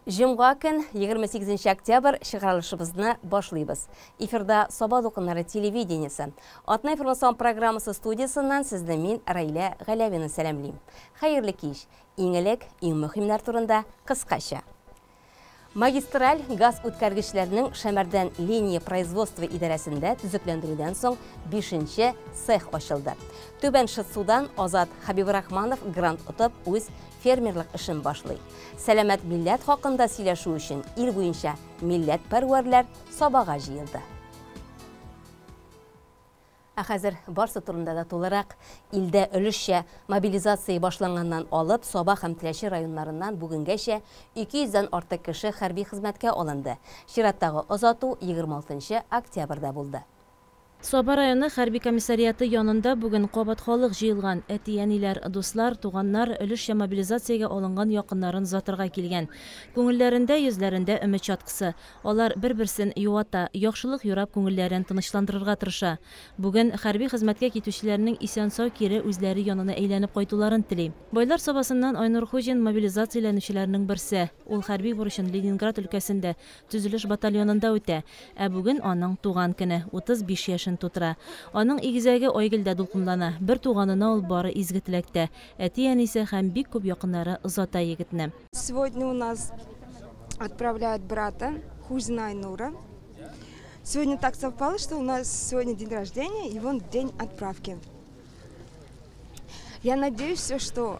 Җомга көн, 28 октябрь, чыгарылышыбызны башлыйбыз. Эфирда Саба дулкыннары телевидениесе. Атна информацион программасы студиясеннән сезне мин, Раилә Галәвина, сәламлим. Хәерле кич. Иң элек, иң мөһимнәр турында кыскача. Магистраль газ үткәргечләрнең Шәмәрдән линия производство идарәсендә төзекләндерүдән соң бишенче цех ачылды. Түбән Шытсудан Азат Хабибрахманов грант отып үз фермерлык эшен башлый. Сәламәт милләт хакында сөйләшү өчен ил буенча милләтпәрвәрләр Сабага җыелды. Ә хәзер барсы турында да тулырак. Илдә өлешчә мобилизация башланганнан алып, Саба һәм Теләче районнарыннан бүгенгәчә 200 дән артык кеше хәрби хезмәткә алынды. Чираттагы озату 26 октябрьдә булды. Саба районы хәрби комиссариаты янында бүген кабат халык җыелган. Әти-әниләр, дуслар, туганнар өлешчә мобилизациягә алынган якыннарын озатырга килгән. Күңелләрендә, йөзләрендә өмет чаткысы. Алар бер-берсен юата, яхшылык юрап күңелләрен тынычландырырга тырыша. Бүген хәрби хезмәткә китүчеләрнең исән-сау кире үзләре янына әйләнеп кайтуларын тели. Байлар Сабасыннан Айнур Хуҗин мобилизацияләнүчеләрнең берсе. Ул хәрби бурычын Ленинград өлкәсендә, төзелеш батальонында үтә. Ә бүген аның туган көне, 35 яшен тутыра. Аның игезәге Айгөл дә дулкынлана. Бер туганына ул бары изге теләктә. Әти-әнисе һәм бик күп якыннары озата егетне. Сегодня у нас отправляют брата Хузина Айнура. Сегодня так совпало, что у нас сегодня день рождения и вон день отправки. Я надеюсь, что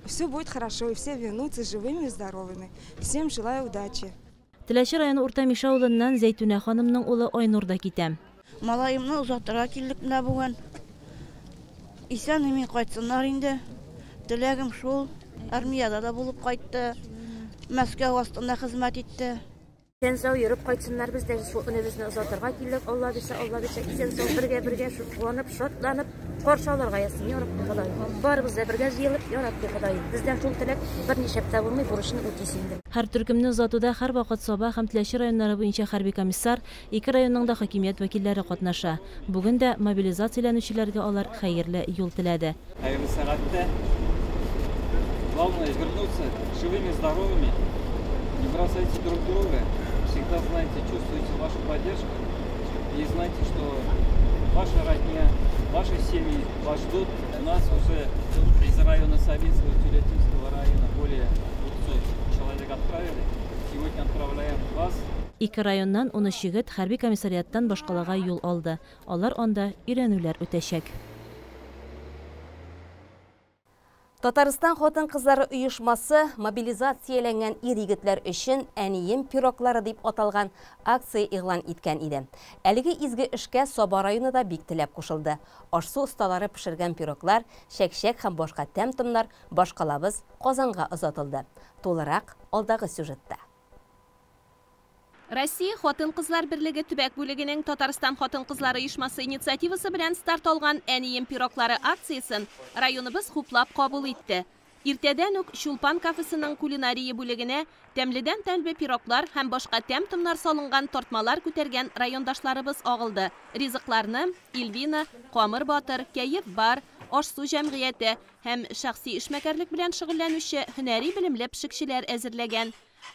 все будет хорошо и все вернутся живыми и здоровыми. Всем желаю удачи. Теләче районы Урта Мишә авылыннан Зәйтүнә ханымның улы Айнур да китә. Малаемны озатырга килдек менә бүген. Исән-имин кайтсыннар инде. Теләгем шул. Армиядә дә булып кайтты. Мәскәү астында хезмәт итте. Исән-сау йөреп кайтсыннар, без дә шул энебезне озатырга килдек. Алла бирсә, Алла бирсә, исән-сау бергә-бергә шул куанып, шатланып каршы алырга язсын, я Рабби Ходай. Барыбыз да бергә җыелып, я Рабби Ходай. Бездән шул теләк, берничек тә булмый, бурычны үтисе инде. Һәр төркемне озатуда һәрвакыт Саба һәм Теләче районнары буенча хәрби комиссар, ике районның да хакимият вәкилләре катнаша. Бүген дә мобилизацияләнүчеләргә алар хәерле юл теләде. Хәерле сәгатьтә. Главное вернуться живыми, здоровыми. Не бросайте друг друга. Всегда знайте, чувствуйте вашу поддержку. И знайте, что ваша родня, ваши семьи вас ждут. У нас уже из района Сабинского, Тюлятинского района более 200 человек отправили. Сегодня отправляем вас. Ике районнан 13 егет хәрби комиссариаттан башкалага юл алды. Алар анда өйрәнүләр үтәчәк. Татарстан хатын-кызлары оешмасы мобилизацияләнгән ир-егетләр өчен «Әнием пироглары» дип аталган акция игълан иткән иде. Әлеге изге эшкә Саба районы да бик теләп кушылды. Аш-су осталары пешергән пироглар, чәкчәк һәм башка тәм-томнар башкалабыз Казанга озатылды. Тулырак алдагы сюжетта. Россия хатын-кызлар берлеге төбәк бүлегенең Татарстан хатын-кызлары оешмасы инициативасы белән старт алган «Әнием пироглары» акциясен районыбыз хуплап кабул итте. Иртәдән үк Чулпан кафесының кулинария бүлегенә тәмледән тәмле пироглар һәм башка тәм-томнар салынган тартмалар күтәргән райондашларыбыз агылды. Ризыкларны Ильвина, Камыр батыр, Кәеф бар, Аш-су җәмгыяте һәм шәхси эшмәкәрлек белән шөгыльләнүче һөнәри белемле пешекчеләр әзерләгән.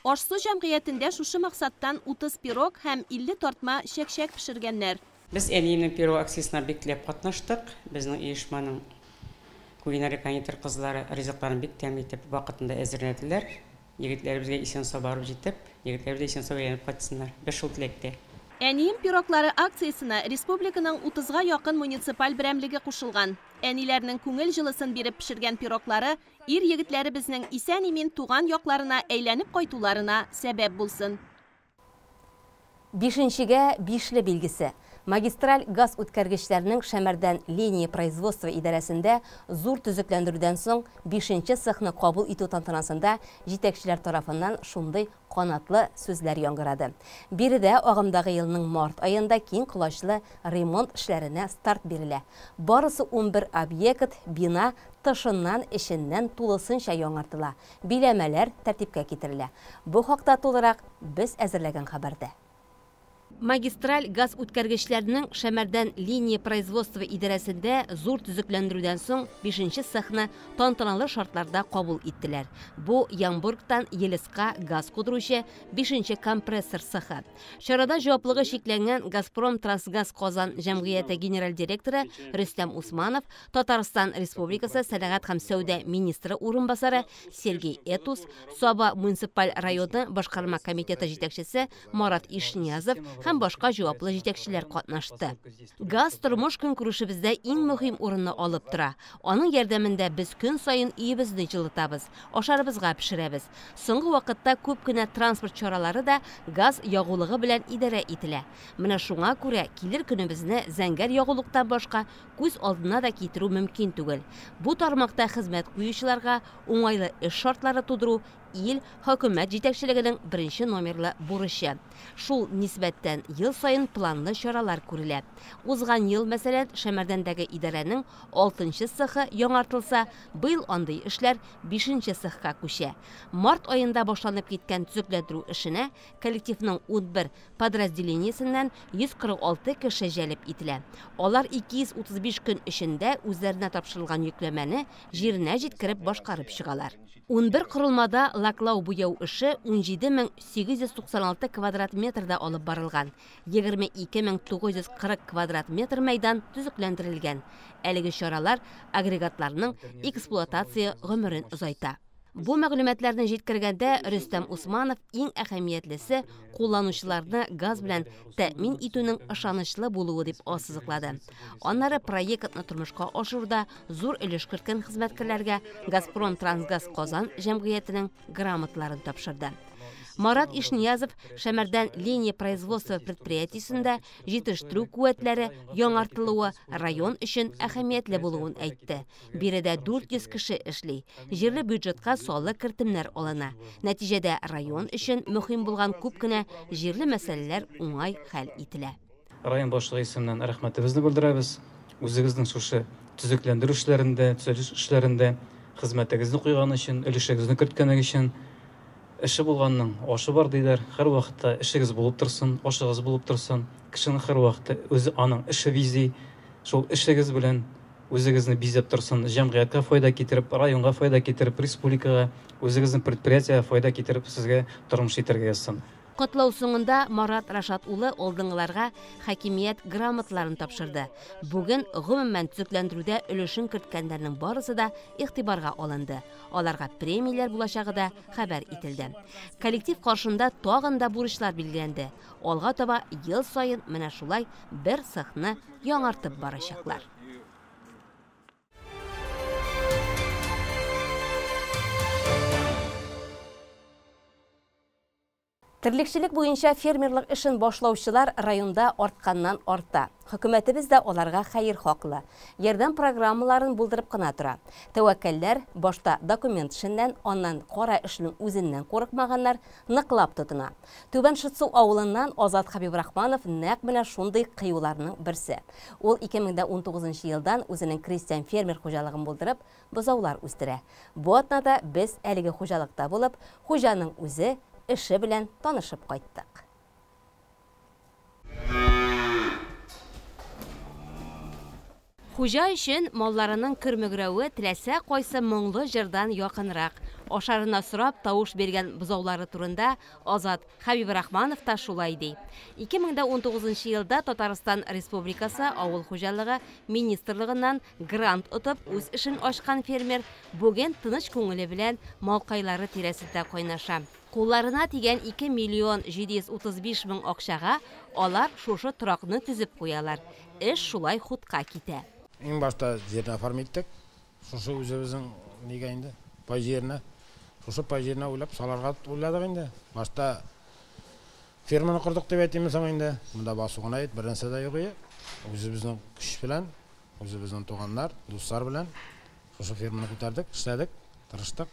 Аш-су җәмгыятендә шушы максаттан 30 пирог һәм 50 тартма чәкчәк пешергәннәр. Без «Әниемнең пирогы» акциясенә бик теләп катнаштык. Безнең оешманың кулинария кондитер кызлары ризыкларын бик тәмле итеп вакытында әзерләделәр. Егетләребезгә исән-сау барып җитеп, егетләребез дә исән-сау әйләнеп кайтсыннар. Без шул теләктә. «Әнием пироглары» акциясенә республиканың 30га якын муниципаль берәмлеге кушылган. Әниләрнең күңел җылысын биреп пешергән пироглары ир егетләребезнең исән-имин туган якларына әйләнеп кайтуларына сәбәп булсын. Бишенчегә бишле билгесе. Магистраль газ үткәргечләрнең Шәмәрдән линия производство идарәсендә зур төзекләндерүдән соң бишенче цехны кабул итү тантанасында җитәкчеләр тарафыннан шундый канатлы сүзләр яңгырады. Биредә агымдагы елның март аенда киң колачлы ремонт эшләренә старт бирелә. Барысы 11 объект, бина тышыннан, эченнән тулысынча яңартыла. Биләмәләр тәртипкә китерелә. Бу хакта тулырак без әзерләгән хәбәрдә. Магистраль газ үткәргечләрнең Шәмәрдән линия производство идарәсендә зур төзекләндерүдән соң 5нче цехны тантаналы шартларда кабул иттеләр. Бу Ямбургтан Елецка газ кудыручы 5нче компрессор цехы. Чарада җаваплылыгы чикләнгән Газпром Трансгаз Казан җәмгыяте генераль директоры Рөстәм Усманов, Татарстан Республикасы сәнәгать һәм сәүдә министры урынбасары Сергей Этус, Саба муниципаль районы башкарма комитеты җитәкчесе Марат Ишниязов һәм башка җаваплы җитәкчеләр катнашты. Газ тормыш көнкүрешебездә иң мөһим урынны алып тора. Аның ярдәмендә без көн саен өебезне җылытабыз, ашарыбызга пешерәбез. Соңгы вакытта күп кенә транспорт чаралары да газ ягулыгы белән идарә ителә. Менә шуңа күрә килер көнебезне зәңгәр ягулыктан башка күз алдына да китерү мөмкин түгел. Бу тармакта хезмәт куючыларга уңайлы эш шартлары тудыру ил хөкүмәт җитәкчелегенең беренче номерлы бурычы. Шул нисбәттән ел саен планлы чаралар күрелә. Узган ел, мәсәлән, Шәмәрдәндәге идарәнең 6нчы цехы яңартылса, быел андый эшләр 5нче цехка күчә. Март аенда башланып киткән төзекләндерү эшенә коллективның 11 подразделениесеннән 146 кеше җәлеп ителә. Алар 235 көн эчендә үзләренә тапшырылган йөкләмәне җиренә җиткереп башкарып чыгалар. 11 корылмада лаклау буяу эше 17896 квадрат метрда алып барылган. 22940 квадрат метр мәйдан төзекләндерелгән. Әлеге чаралар агрегатларның эксплуатация гомерен озайта. Бу мәгълүматларны җиткергәндә Рөстәм Усманов иң әһәмиятлесе кулланучыларны газ белән тәэмин итүнең ышанычлы булуы дип ассызыклады. Аннары проектны тормышка ашыруда зур өлеш керткән хезмәткәрләргә Газпром Трансгаз Казан җәмгыятенең грамоталарын тапшырды. Марат Ишниязов Шәмәрдән линия производства предприятиесендә җитештерү куәтләре яңартылуы район өчен әһәмиятле булуын әйтте. Биредә 400 кеше эшли. Җирле бюджетка саллы кертемнәр алына. Нәтиҗәдә район өчен мөһим булган күп кенә җирле мәсьәләләр уңай хәл ителә. Район башлыгы исеменнән рәхмәтебезне белдерәбез. Үзегезнең шушы төзекләндерү эшләрендә, төзелеш эшләрендә хезмәтегезне куйган өчен, өлешегезне керткәнегез өчен. Эше булганның ашы бар диләр. Һәр вакытта эшегез булып торсын, ашыгыз булып торсын. Кешенең һәр вакытта үзе аның эше бизи. Шул эшегез белән үзегезне бизәп торсын, җәмгыятькә файда китереп, районга файда китереп, республикага, үзегезнең предприятиегә файда китереп, сезгә тормыш итәргә язсын. Котлау соңында Марат Рашат улы алдынгыларга хакимият грамоталарын тапшырды. Бүген гомумән төзекләндерүдә өлешен керткәннәрнең барысы да игътибарга алынды. Аларга премияләр булачагы да хәбәр ителде. Коллектив каршында тагын да бурычлар билгеләнде. Алга таба ел саен менә шулай бер цехны яңартып барачаклар. Терлекчелек буенча фермерлык эшен башлаучылар районда артканнан арта. Хөкүмәтебез дә аларга хәер хаклы. Ярдәм программаларын булдырып кына тора. Тәвәккәлләр башта документ эшеннән, аннан кара эшнең үзеннән курыкмаганнар ныклап тотына. Түбән Шытсу авылыннан Азат Хабибрахманов нәкъ менә шундый кыюларның берсе. Ул 2019 елдан үзенең крестьян фермер хуҗалыгын булдырып, бозаулар үстерә. Бу атнада без әлеге хуҗалыкта булып, хуҗаның үзе эше белән танышып кайттык. Хуҗа өчен малларының көрмөгрәве теләсә кайсы моңлы җырдан якынрак. Ашарына сорап тавыш биргән бозаулары турында Азат Хабибрахманов та шулай ди. 2019 елда Татарстан Республикасы Авыл хуҗалыгы министрлыгыннан грант отып үз эшен ачкан фермер бүген тыныч күңеле белән малкайлары тирәсендә кайнаша. Кулларына тигән 2 735 000 акчага алар шушы торакны төзеп куялар. Эш шулай хутка китә. Иң башта җирне оформ иттек. Шушы үзебезнең нигә инде? Пай җиренә. Шушы пай җиренә уйлап саларга уйладык инде. Башта ферманы кордык дип әйтимме соң инде. Монда басу гына бит, бер нәрсә дә юк иде. Үзебезнең көч белән, үзебезнең туганнар, дуслар белән шушы ферманы күтәрдек, эшләдек, тырыштык.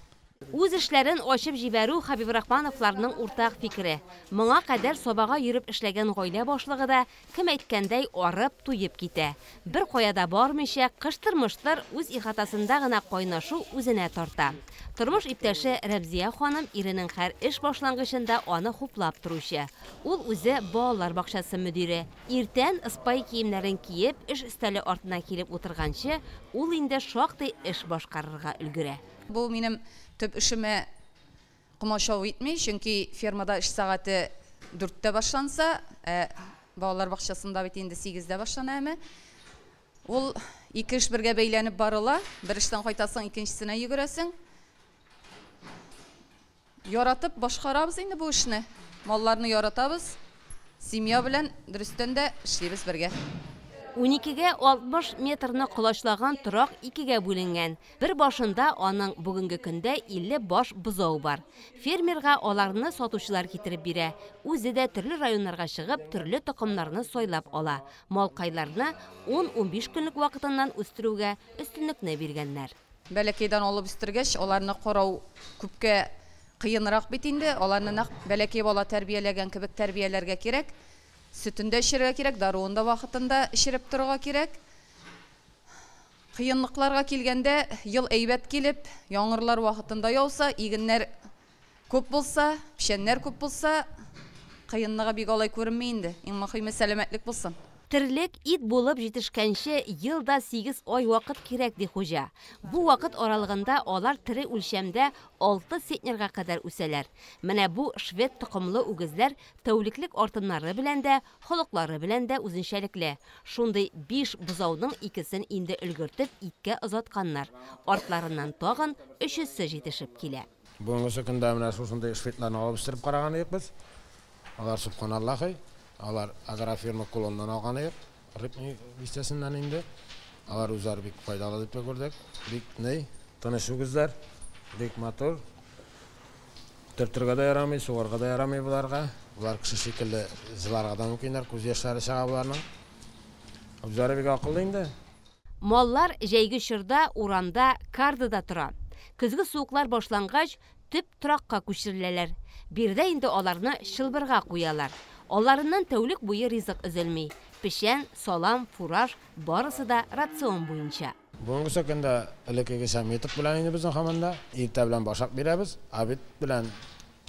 Үз эшләрен ачып җибәрү Хәбибрахмановларның уртак фикере. Моңа кадәр Сабага йөреп эшләгән гаилә башлыгы да, кем әйткәндәй, арып, туеп китә. Бер кая да бармыйча, кыштыр-мыштыр үз ихатасында гына кайнашу үзенә тарта. Тормыш иптәше Рәмзия ханым иренең һәр эш башлангычында аны хуплап торучы. Ул үзе балалар бакчасы мөдире. Иртән ыспай киемнәрен киеп, эш өстәле артына килеп утырганчы, ул инде шактый эш башкарырга өлгерә. Бу минем төп эшемә комачау итми, чөнки фермада эш сәгате 4-тә башланса, балалар бакчасында бит инде 8-дә башлана әме. Ул ике эш бергә бәйләнеп барыла, бер эштән кайтасың, икенчесенә йөгерәсең. Яратып башкарабыз инде бу эшне. Малларны яратабыз, семья белән дөрестән дә эшлибез бергә. 12-гә 60 метрны колачлаган торак 2-гә бүленгән. Бер башында аның бүгенге көндә 50 баш бозау бар. Фермерга аларны сатучылар китереп бирә. Үзе дә төрле районнарга чыгып, төрле токымнарны сайлап ала. Малкайларны 10-15 көнлек вакытыннан үстерүгә өстенлекне биргәннәр. Бәләкәйдән алып үстергәч, аларны карау күпкә кыенрак бит инде. Аларны нәкъ бәләкәй бала тәрбияләгән кебек тәрбияләргә кирәк. Сөтен дә эчерергә кирәк, даруын да вакытында эчереп торырга кирәк. Кыенлыкларга килгәндә, ел әйбәт килеп, яңгырлар вакытында яуса, игеннәр күп булса, печәннәр күп булса, кыенлыгы бик алай күренми инде. Иң мөһиме сәламәтлек булсын. Терлек ит булып җитешкәнче ел да 8 ай вакыт кирәк, ди хуҗа. Бу вакыт аралыгында алар тере үлчәмдә 6 центнерга кадәр үсәләр. Менә бу швед токымлы үгезләр тәүлеклек артымнары белән дә, холыклары белән дә үзенчәлекле. Шундый 5 бозауның икесен инде өлгертеп иткә озатканнар. Артларыннан тагын өчесе җитешеп килә. Бүгенге көндә менә шушындый шведларны алып үстереп караган идек без. Алар субханаллахи. Алар агрофирма кулыннан алган идек, Рыбный бистәсеннән инде. Алар үзләре бик файдалы дип күрдек. Бик ни, тыныч үгезләр, бик матур. Төртергә дә ярамый, сугарга да ярамый буларга. Булар кеше шикелле җыларга да мөмкиннәр, күз яшьләре чыга буларның. Үзләре бик акыллы инде. Маллар җәйге чорда урамда, кардыда тора. Көзге суыклар башлангач, төп торакка күчереләләр. Биредә инде аларны чылбырга куялар. Аларыннан тәүлек буе ризык өзелми. Печән, салам, фураж барысы да рацион буенча. Бүгенге көндә элеккегечә метод белән инде безнең һаман да иртә белән башак бирәбез, обед белән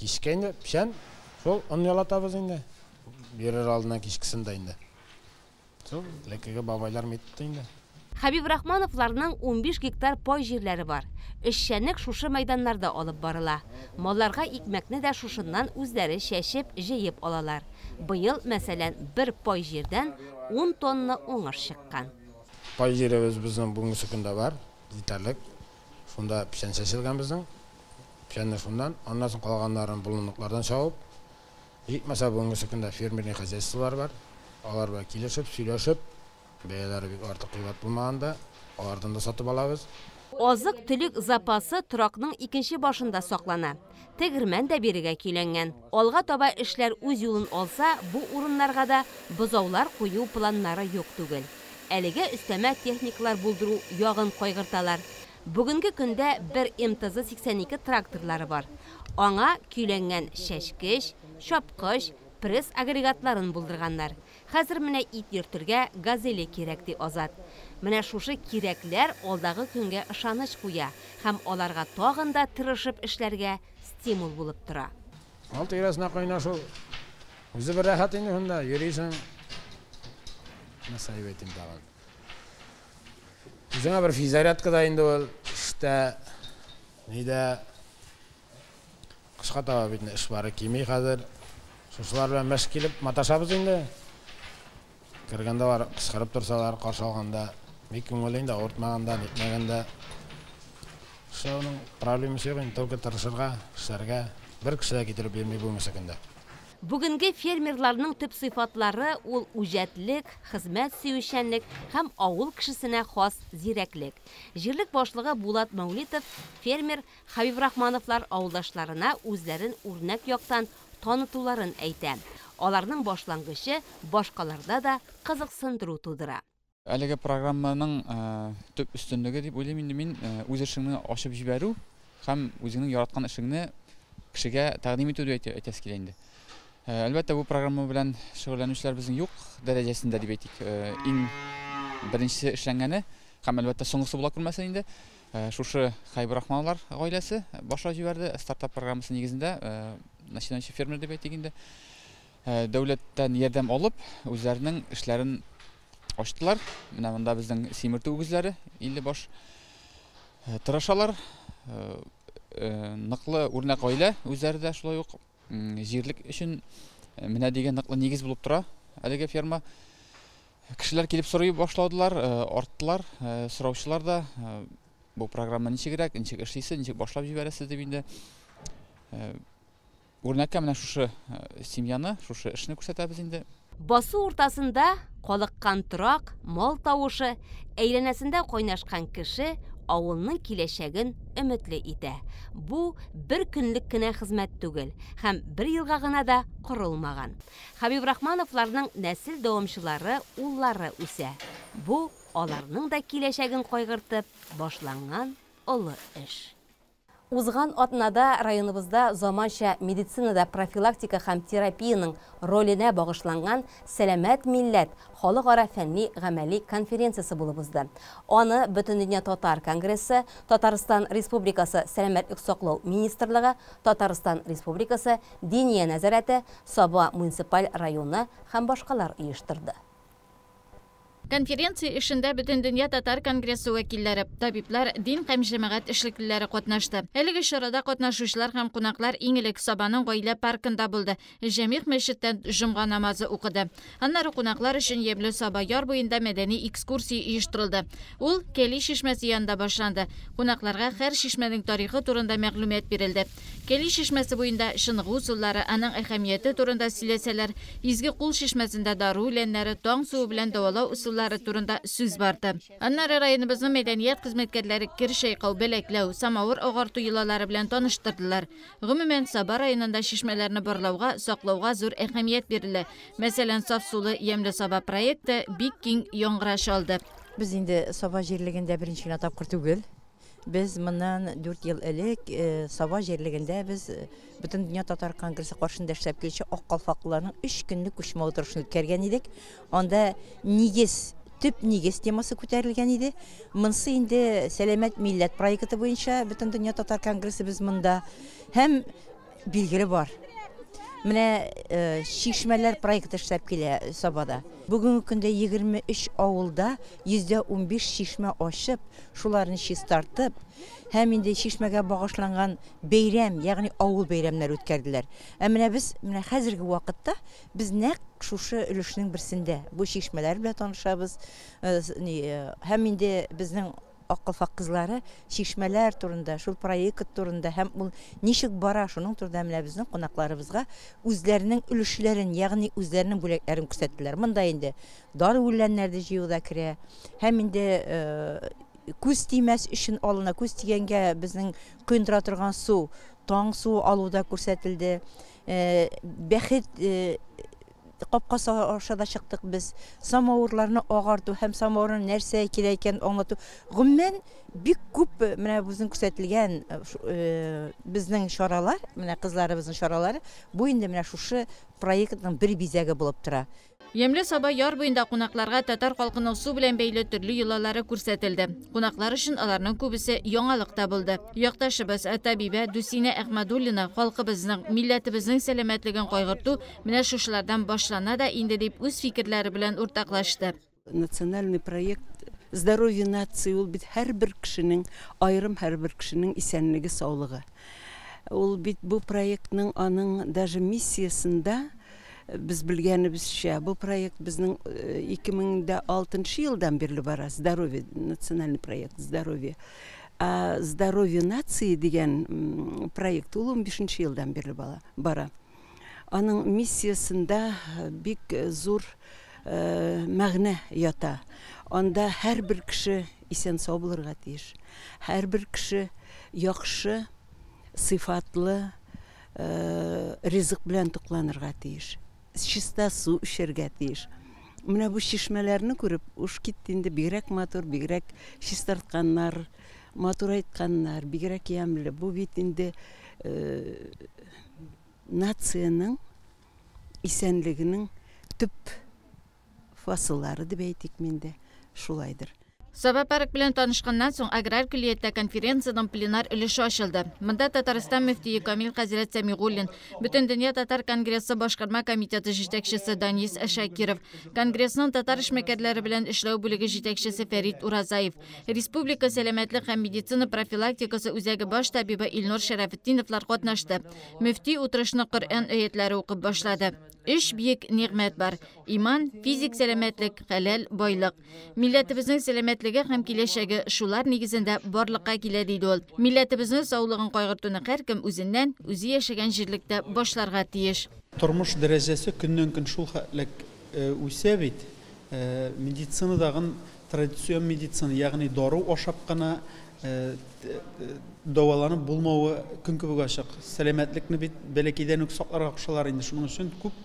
кичкә инде печән, шул он ялатабыз инде. Бирер алдыннан кичкесен дә инде. Шул элеккеге бабайлар методы инде. Хәбибрахмановларның 15 гектар пай җирләре бар. Эшчәнлек шушы мәйданнарда алып барыла. Малларга икмәкне дә шушыннан үзләре чәчеп, җыеп алалар. Быел, мәсәлән, бер пай җирдән 10 тонна уңыш чыккан. Пай җиребез безнең бүгенге көндә бар, җитәрлек. Шунда печән чәчелгән безнең. Печәнне шуннан, аннан соң калганнарын болынлыклардан чабып, җитмәсә бүгенге көндә фермерный хозяйстволар бар. Алар белән килешеп, сөйләшеп, бәяләре бик артык кыйбат булмаганда, алардан да сатып алабыз. Азык-төлек запасы торакның икенче башында саклана. Тегермән дә бирегә көйләнгән. Алга таба эшләр үз юлын алса, бу урыннарга да бозаулар кую планнары юк түгел. Әлегә өстәмә техникалар булдыру ягын кайгырталар. Бүгенге көндә бер МТЗ 82 тракторлары бар. Аңа көйләнгән чәчкеч, чапкыч, пресс агрегатларын булдырганнар. Хәзер менә ит йөртергә газели кирәк, ди Азат. Менә шушы кирәкләр алдагы көнгә ышаныч куя һәм аларга тагын да тырышып эшләргә стимул булып тора. Мал тирәсенә кайнашу үзе бер рәхәт инде, шунда йөрисең. Нәрсә дип әйтим тагын? Үзеңә бер физзарядка да инде ул эштә, нидә кышка таба бит инде эш бары кими хәзер. Шушылар белән мәш килеп маташабыз инде. Кергәндә алар кычкырып торсалар, каршы алганда бик күңелле инде, авыртмаганда, нитмәгәндә. Шуның проблемасы юк инде, только тырышырга, эшләргә. Бер кеше дә китереп бирми бүгенге көндә. Бүгенге фермерларның төп сыйфатлары ул үҗәтлек, хезмәт сөючәнлек һәм авыл кешесенә хас зирәклек. Җирлек башлыгы Булат Мәүлитов фермер Хәбибрахмановлар авылдашларына үзләрен үрнәк яктан танытуларын әйтә. Аларның башлангычы башкаларда да кызыксындыру тудыра. Әлеге программаның төп өстенлеге дип уйлыйм инде мин, үз эшеңне ачып җибәрү. һәм үзеңнең яраткан эшеңне кешегә тәкъдим итү дип әйтәсе килә инде. Әлбәттә, бу программа белән шөгыльләнүчеләр безнең юк дәрәҗәсендә дип әйтик. Иң беренчесе эшләнгәне һәм әлбәттә соңгысы була күрмәсен инде. Шушы Хәйбрахмановлар гаиләсе башлап җибәрде стартап программасы нигезендә начинающий фермер дип әйтик инде. Дәүләттән ярдәм алып, үзләренең эшләрен ачтылар. Менә монда безнең симертү үгезләре 50 баш. Тырышалар. Ныклы үрнәк гаилә үзләре дә шулай ук җирлек өчен менә дигән ныклы нигез булып тора әлеге ферма. Кешеләр килеп сорый башладылар, арттылар, сораучылар да бу программа ничегрәк, ничек эшлисез, ничек башлап җибәрәсез дип инде. Үрнәккә менә шушы семьяны, шушы эшне күрсәтәбез инде. Басу уртасында калыккан торак, мал тавышы, әйләнәсендә кайнашкан кеше авылның киләчәген өметле итә. Бу бер көнлек кенә хезмәт түгел һәм бер елга гына да корылмаган. Хәбибрахмановларның нәсел дәвамчылары уллары үсә. Бу аларның да киләчәген кайгыртып башланган олы эш. Узган атнада районыбызда заманча медицинада профилактика һәм терапиянең роленә багышланган Сәламәт милләт халыкара фәнни гамәли конференциясе булып узды. Аны Бөтендөнья татар конгрессы, Татарстан Республикасы Сәламәтлек саклау министрлыгы, Татарстан Республикасы Диния нәзарәте, Саба муниципаль районы һәм башкалар оештырды. Конференция эшендә Бөтендөнья татар конгрессы вәкилләре, табиблар, дин һәм җәмәгать эшлеклеләре катнашты. Әлеге чарада катнашучылар һәм кунаклар иң элек Сабаның гаилә паркында булды. Җәмигъ мәчеттә җомга намазы укыды. Аннары кунаклар өчен Ямьле Саба яр буенда мәдәни экскурсия оештырылды. Ул Кәли чишмәсе янында башланды. Кунакларга һәр чишмәнең тарихы турында мәгълүмат бирелде. Кәли чишмәсе буенда чыныгу ысуллары, аның әһәмияте турында сөйләсәләр, Изге кул чишмәсендә дару үләннәре, таң суы белән дәвалау ысуллары турында сүз барды. Аннары районыбызның мәдәният хезмәткәрләре кер чайкау, бәләкләү, самавыр агарту йолалары белән таныштырдылар. Гомумән, Саба районында чишмәләрне барлауга, саклауга зур әһәмият бирелә. Мәсәлән, Саф сулы Ямьле Саба проекты бик киң яңгыраш алды. Без инде Саба җирлегендә беренче генә тапкыр түгел. Без моннан 4 ел элек Саба җирлегендә без Бөтендөнья татар конгрессы каршында эшләп килүче Ак калфаклыларның 3 көнлек күчмә утырышын үткәргән идек. Анда нигез, төп нигез темасы күтәрелгән иде. Монсы инде Сәламәт милләт проекты буенча Бөтендөнья татар конгрессы без монда һәм билгеле бар. Менә чишмәләр проекты эшләп килә Сабада. Бүгенге көндә 23 авылда 15% чишмә ачып, шуларны чистартып, һәм инде чишмәгә багышланган бәйрәм, ягъни авыл бәйрәмнәре үткәрделәр. Ә менә без менә хәзерге вакытта без нәкъ шушы өлешнең берсендә бу чишмәләр белән танышабыз. Һәм инде безнең Ак калфак кызлары чишмәләр турында, шул проект турында һәм ул ничек бара, шуның турында менә безнең кунакларыбызга үзләренең өлешләрен, ягъни үзләренең бүләкләрен күрсәттеләр. Монда инде дару үләннәрне җыю да керә. Һәм инде күз тимәс өчен алына, күз тигәнгә безнең коендыра торган су, таң суы алу да күрсәтелде. Бәхет капкасы аша да чыктык без. Самавырларны агарту һәм самавырның нәрсә кирәк икәнен аңлату. Гомумән, бик күп менә безнең күрсәтелгән безнең чаралар, менә кызларыбызның чаралары, бу инде менә шушы проектның бер бизәге булып тора. Ямьле Саба яр буенда кунакларга татар халкының су белән бәйле төрле йолалары күрсәтелде. Кунаклар өчен аларның күбесе яңалыкта булды. Якташыбыз табибә Дусинә Әхмәдуллина халкыбызның, милләтебезнең сәламәтлеген кайгырту менә шушылардан башлана да инде дип үз фикерләре белән уртаклашты. Национальный проект «Здоровье нации» ул бит һәрбер кешенең, аерым һәрбер кешенең исәнлеге, саулыгы. Ул бит бу проектның аның даже миссиясендә без белгәнебезчә, бу проект безнең 2006 елдан бирле бара, «Здоровье», национальный проект «Здоровье». А «Здоровье нации» дигән проект ул 15 елдан бирле бара. Аның миссиясендә бик зур мәгънә ята. Анда һәрбер кеше исән-сау булырга тиеш. Һәрбер кеше яхшы, сыйфатлы ризык белән тукланырга тиеш. Чиста су эчәргә тиеш. Менә бу чишмәләрне күреп, уш китте инде, бигрәк матур, бигрәк чистартканнар. матур айтканнар, бигрәк ямьле. Бу бит инде нациянең исәнлегенең төп фасыллары дип әйтик инде, шулайдыр. Саба парк белән танышканнан соң аграр көллияттә конференциянең пленар өлеше ачылды. Монда Татарстан мөфтие Камил хәзрәт Сәмигуллин, Бөтендөнья татар конгрессы башкарма комитеты җитәкчесе Данис Шакиров, Конгрессның татар эшмәкәрләре белән эшләү бүлеге җитәкчесе Фәрит Уразаев, Республика сәламәтлек һәм медицина профилактикасы үзәге баш табибы Илнур Шәрәфетдиновлар катнашты. Мөфти утырышны Коръән аятлары укып башлады. Өч бөек нигъмәт бар: иман, физик сәламәтлек, хәләл байлык. Милләтебезнең сәламәтлеге һәм киләчәге шулар нигезендә барлыкка килә, диде ул. Милләтебезнең саулыгын кайгыртуны һәркем үзеннән, үзе яшәгән җирлектә башларга тиеш. Тормыш дәрәҗәсе көннән-көн шул хәтлек үсә бит. Медицинадагы традицион медицина, ягъни дару ашап кына дәваланып булмавы көн кебек ачык. Сәламәтлекне бит бәләкәйдән үк сакларга кушалар инде. Шуның өчен күп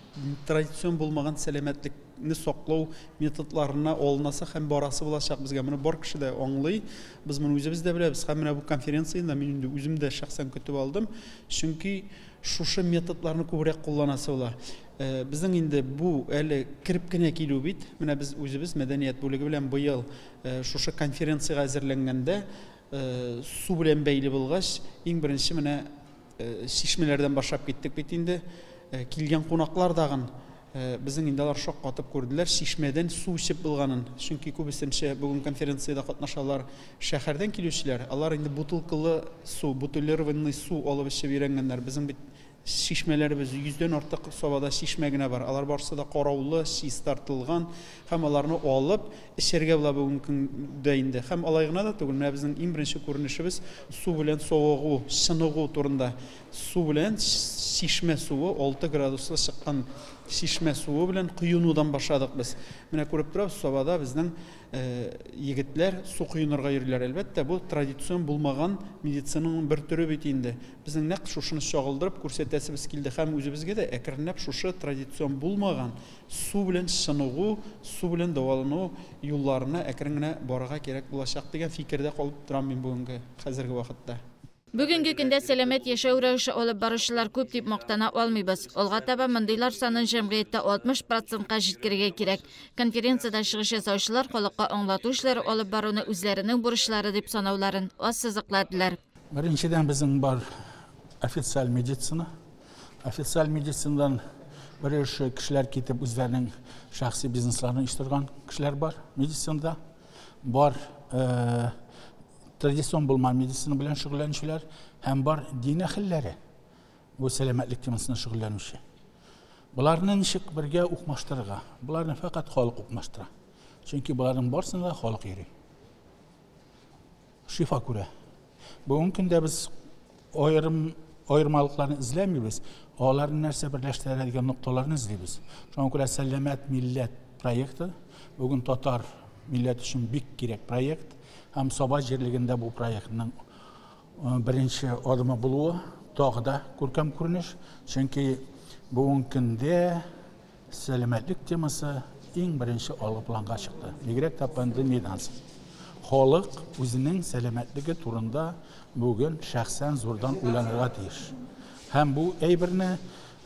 традицион булмаган сәламәтлекне саклау методларына алынасы һәм барасы булачак безгә. Моны бар кеше дә аңлый. Без моны үзебез дә беләбез. Һәм менә бу конференцияне мин инде үзем дә шәхсән көтеп алдым. Чөнки шушы методларны күбрәк кулланасы була. Безнең инде бу әле кереп кенә килү бит. Менә без үзебез мәдәният бүлеге белән быел шушы конференциягә әзерләнгәндә су белән бәйле булгач, иң беренче менә чишмәләрдән башлап киттек бит инде. Килгән кунаклар дагын безнең инде алар шаккатып күрделәр чишмәдән су эчеп булганын. Чөнки күбесенчә бүген конференциядә катнашалар шәһәрдән килүчеләр, алар инде бутылкалы су, бутылированный су алып эчеп өйрәнгәннәр. Безнең бит чишмәләребез 100дән артык Сабада чишмә генә бар. Алар барысы да караулы, чистартылган һәм аларны алып эчәргә була бүгенге көндә инде. Һәм алай гына да түгел, менә безнең иң беренче күренешебез су белән савыгу, чыныгу турында. Су белән чишмә суы 6 градуслы чыккан чишмә суы белән коенудан башладык без. Менә күреп торабыз, Сабада безнең егетләр су коенырга йөриләр. Әлбәттә, бу традицион булмаган медицинаның бер төре бит инде. Безнең нәкъ шушыны чагылдырып күрсәтәсебез килде һәм үзебезгә дә әкренләп шушы традицион булмаган су белән чыныгу, су белән дәвалану юлларына әкрен генә барырга кирәк булачак дигән фикердә калып торам мин бүгенге хәзерге вакытта. Бүгенге көндә сәламәт яшәү рәвеше алып баручылар күп дип мактана алмыйбыз. Алга таба мондыйлар санын җәмгыятьтә 60%ка җиткерергә кирәк. Конференциядә чыгыш ясаучылар халыкка аңлату эшләре алып баруны үзләренең бурычлары дип санауларын ассызыкладылар. Беренчедән безнең бар официаль медицина. Официаль медицинадан бер өлеше кешеләр китеп үзләренең шәхси бизнесларын оештырган кешеләр бар медицинада. Бар традицион булмаган медицина белән шөгыльләнүчеләр һәм бар дин әһелләре бу сәламәтлек темасына шөгыльләнүче. Боларны ничек бергә укмаштырырга? Боларны фәкать халык укмаштыра. Чөнки боларның барысында халык йөри. Шифа күрә. Бүгенге көндә без аерым аермалыкларны эзләмибез, аларны нәрсә берләштерә дигән нокталарны эзлибез. Шуңа күрә Сәламәт милләт проекты бүген татар милләт өчен бик кирәк проект. Һәм Саба җирлегендә бу проектның беренче адымы булуы тагы да күркәм күренеш. Чөнки бүгенге көндә сәламәтлек темасы иң беренче алгы планга чыкты. Бигрәк тә пандемиядан соң. Халык үзенең сәламәтлеге турында бүген шәхсән зурдан уйланырга тиеш. Һәм бу әйберне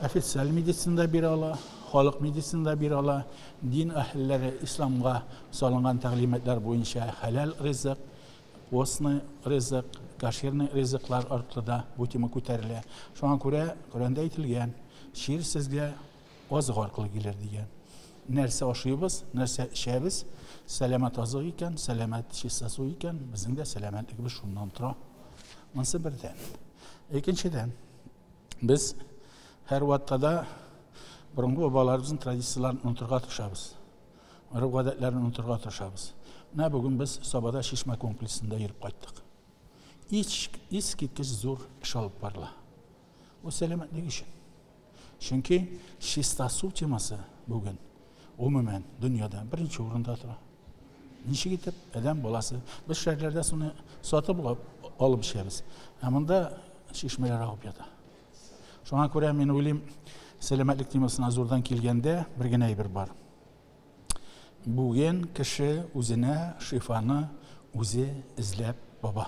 официаль медицина бирә ала, халык медицина бирә ала, дин әһелләре исламга салынган тәгълиматлар буенча хәләл ризык, постный ризык, кошерный ризыклар аркылы да бу тема күтәрелә. Шуңа күрә Коръәндә әйтелгән, чир сезгә азык аркылы килер дигән. Нәрсә ашыйбыз, нәрсә эчәбез, сәламәт азык икән, сәламәт чиста су икән, безнең дә сәламәтлегебез шуннан тора. Монысы бердән. Икенчедән, без һәр вакытта да борынгы бабаларыбызның традицияләрен онытырга тырышабыз. Гореф-гадәтләрен онытырга тырышабыз. Менә бүген без Сабада чишмә комплексында йөреп кайттык. Искиткеч зур эш алып барыла. Бу сәламәтлек өчен. Чөнки чиста су темасы бүген гомумән дөньяда беренче урында тора. Ничек итеп адәм баласы, без шәһәрләрдә суны сатып алып эчәбез. Ә монда чишмәләр агып ята. Шуңа күрә мин уйлыйм, сәламәтлек темасына зурдан килгәндә бер генә әйбер бар. Бүген кеше үзенә шифаны үзе эзләп баба.